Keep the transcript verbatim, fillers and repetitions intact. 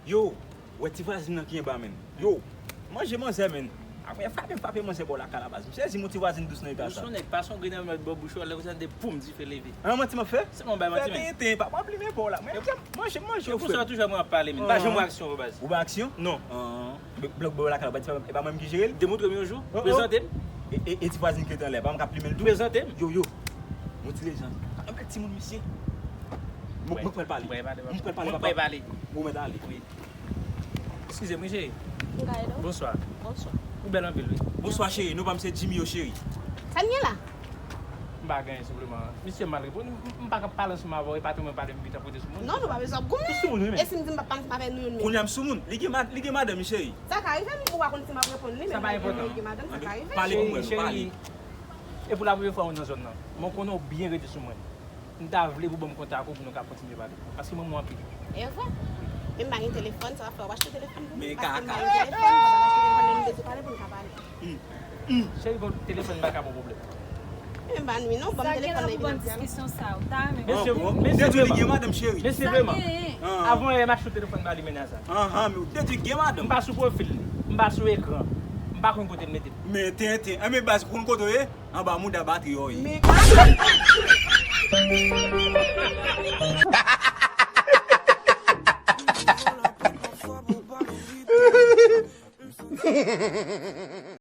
Yo, wè ti vwazin nan ki anba, menn. Yo, manje manzè, menn. Apre, frape, frape manzè bò lakay la, baz. M sezi, mon ti vwazin dous nan eta sa. Dous, yon nèg pase yon grenn nan bò bouch ou, lè konsa, de poum, dife leve. An, manti m ap fè? Se mwen bay manti, menn. Fè tenten, pa pran plimen pa w la. Mwen, manje, manje, frè. E pou sa, toujou mwen ap pale, menn. Pa janm wè aksyon, baz. Ou bay aksyon? Non. An, blòk bò lakay la, e pa mwen menm ki jere l? Demontre m yon jou. Prezante m. E, e, e ti vwazin ki rete anlè, pa mwen k ap plimen l tou? Prezante m. Yo, yo. Yon ti lejann. Yon bèl timoun, misye. Mwen, mwen pral pale. Mwen pral pale, papa. Mwen pral pale. Ou mèt ale. Wi. Eskize m, wi, cheri. Bonswa. Bonswa. Ou bèl anpil, wi. Bonswa, cheri. Non pa m se Jimmy yo, cheri. Sa n gen la? M pa gen, senpleman. Misye mal reponn. M, m pa ka pale ansanm avè w, e pa tanmen pale m gentan pote sou moun. Non, nou pa bezwen ap goumen. Ou sou moun, wi, men. E si m di m p ap pale ansanm avè nou youn menm? Kounye a m sou moun. Li gen mad-, li gen madanm, cheri. Sa ka rive, m, ou pa konn si m ap reponn li, men li gen madanm, sa ka rive. Pale pou mwen, nou pale. Cheri, e pou la premye fwa ou nan zòn nan. Mwen konnen w byen rete sou mwen. M ta vle pou ban m kontak ou pou nou ka kontinye pale. Paske m renmen w anpil. E vre? Men m pa gen telefòn, sa va fè w achte telefòn pou mwen. Paske m pa gen telefòn, mwen ta achte telefòn, lè nou bezwen pale pou n ka pale. Cheri, bon, telefòn pa ka bon pwoblèm. Men m pa nwi non, ban m telefòn nan epi n ap di alò. Diskisyon sa, ou ta renmen. Mesye, mesye, li gen madanm, cheri. Mesye, sa vreman. Avan yè m achte telefòn ba li, men sa. Anhan, men ou te di gen madanm. M pa sou pwofil li. M pa sou ekran. M pa konn kote l mete l. Men tenten. Enben baz, ou konn kote w ye? Anba mouda batri yo ye. Men